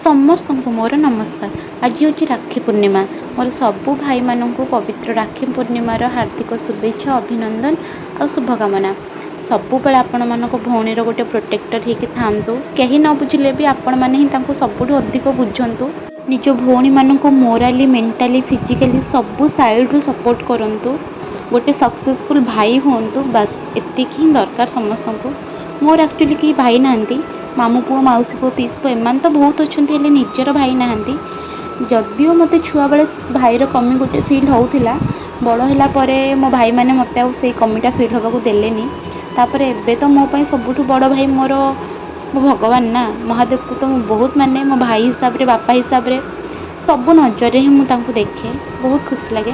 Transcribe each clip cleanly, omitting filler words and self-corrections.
ସମସ୍ତଙ୍କୁ ମୋର ନମସ୍କାର। ଆଜି ହେଉଛି ରାକ୍ଷୀ ପୂର୍ଣ୍ଣିମା। ମୋର ସବୁ ଭାଇମାନଙ୍କୁ ପବିତ୍ର ରାକ୍ଷୀ ପୂର୍ଣ୍ଣିମାର ହାର୍ଦ୍ଦିକ ଶୁଭେଚ୍ଛା, ଅଭିନନ୍ଦନ ଆଉ ଶୁଭକାମନା। ସବୁବେଳେ ଆପଣମାନଙ୍କ ଭଉଣୀର ଗୋଟେ ପ୍ରୋଟେକ୍ଟର ହେଇକି ଥାଆନ୍ତୁ। କେହି ନ ବୁଝିଲେ ବି ଆପଣମାନେ ହିଁ ତାଙ୍କୁ ସବୁଠୁ ଅଧିକ ବୁଝନ୍ତୁ। ନିଜ ଭଉଣୀମାନଙ୍କୁ ମୋରାଲି, ମେଣ୍ଟାଲି, ଫିଜିକାଲି ସବୁ ସାଇଡ଼ରୁ ସପୋର୍ଟ କରନ୍ତୁ। ଗୋଟେ ସକ୍ସେସଫୁଲ୍ ଭାଇ ହୁଅନ୍ତୁ, ବାସ୍ ଏତିକି ହିଁ ଦରକାର ସମସ୍ତଙ୍କୁ। ମୋର ଆକ୍ଚୁଆଲି କେହି ଭାଇ ନାହାନ୍ତି। ମାମୁଁ ପୁଅ, ମାଉସୀ ପୁଅ, ପିଇସି ପୁଅ ଏମାନେ ତ ବହୁତ ଅଛନ୍ତି, ହେଲେ ନିଜର ଭାଇ ନାହାନ୍ତି। ଯଦିଓ ମୋତେ ଛୁଆବେଳେ ଭାଇର କମି ଗୋଟେ ଫିଲ୍ ହେଉଥିଲା, ବଡ଼ ହେଲା ପରେ ମୋ ଭାଇମାନେ ମୋତେ ଆଉ ସେଇ କମିଟା ଫିଲ୍ ହେବାକୁ ଦେଲେନି। ତାପରେ ଏବେ ତ ମୋ ପାଇଁ ସବୁଠୁ ବଡ଼ ଭାଇ ମୋର ମୋ ଭଗବାନ ନା। ମହାଦେବକୁ ତ ମୁଁ ବହୁତ ମାନେ, ମୋ ଭାଇ ହିସାବରେ, ବାପା ହିସାବରେ, ସବୁ ନଜରରେ ହିଁ ମୁଁ ତାଙ୍କୁ ଦେଖେ। ବହୁତ ଖୁସି ଲାଗେ।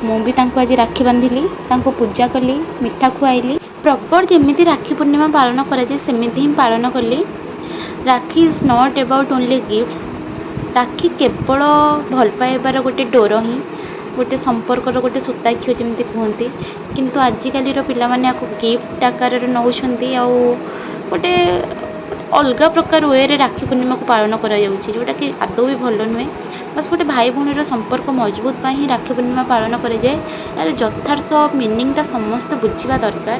ମୁଁ ବି ତାଙ୍କୁ ଆଜି ରାକ୍ଷୀ ବାନ୍ଧିଲି, ତାଙ୍କୁ ପୂଜା କଲି, ମିଠା ଖୁଆଇଲି। ପ୍ରପର୍ ଯେମିତି ରାକ୍ଷୀ ପୂର୍ଣ୍ଣିମା ପାଳନ କରାଯାଏ, ସେମିତି ହିଁ ପାଳନ କଲି। Rakhi is not about only gifts. Rakhi କେବଳ ଭଲ ପାଇବାର ଗୋଟେ ଡୋର ହିଁ, ଗୋଟେ ସମ୍ପର୍କର ଗୋଟେ ସୂତାଖିଅ ଯେମିତି କୁହନ୍ତି। କିନ୍ତୁ ଆଜିକାଲିର ପିଲାମାନେ ୟାକୁ ଗିଫ୍ଟ ଆକାରରେ ନେଉଛନ୍ତି ଆଉ ଗୋଟେ ଅଲଗା ପ୍ରକାର ୱେରେ ରାକ୍ଷୀ ପୂର୍ଣ୍ଣିମାକୁ ପାଳନ କରାଯାଉଛି, ଯେଉଁଟାକି ଆଦୌ ବି ଭଲ ନୁହେଁ। ବାସ୍ ଗୋଟେ ଭାଇ ଭଉଣୀର ସମ୍ପର୍କ ମଜବୁତ ପାଇଁ ହିଁ ରାକ୍ଷୀ ପୂର୍ଣ୍ଣିମା ପାଳନ କରାଯାଏ। ଏହାର ଯଥାର୍ଥ ମିନିଂଟା ସମସ୍ତେ ବୁଝିବା ଦରକାର।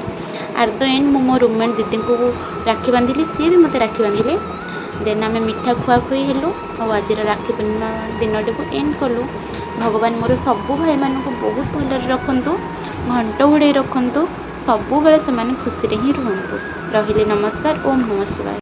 ଆଟ୍ the end ମୁଁ ମୋ ରୁମମେଟ୍ ଦିଦିଙ୍କୁ ରାକ୍ଷୀ ବାନ୍ଧିଲି, ସିଏ ବି ମୋତେ ରାକ୍ଷୀ ବାନ୍ଧିଲେ। ଦେନ୍ ଆମେ ମିଠା ଖୁଆଖୁଇ ହେଲୁ ଆଉ ଆଜିର ରାକ୍ଷୀ ପୂର୍ଣ୍ଣିମା ଦିନଟିକୁ ଏଣ୍ଡ କଲୁ। ଭଗବାନ ମୋର ସବୁ ଭାଇମାନଙ୍କୁ ବହୁତ ଭଲରେ ରଖନ୍ତୁ, ଘଣ୍ଟ ଘୋଡ଼େଇ ରଖନ୍ତୁ, ସବୁବେଳେ ସେମାନେ ଖୁସିରେ ହିଁ ରୁହନ୍ତୁ। ରହିଲି, ନମସ୍କାର। ଓମ୍ ନମଃ ଶିବାୟ।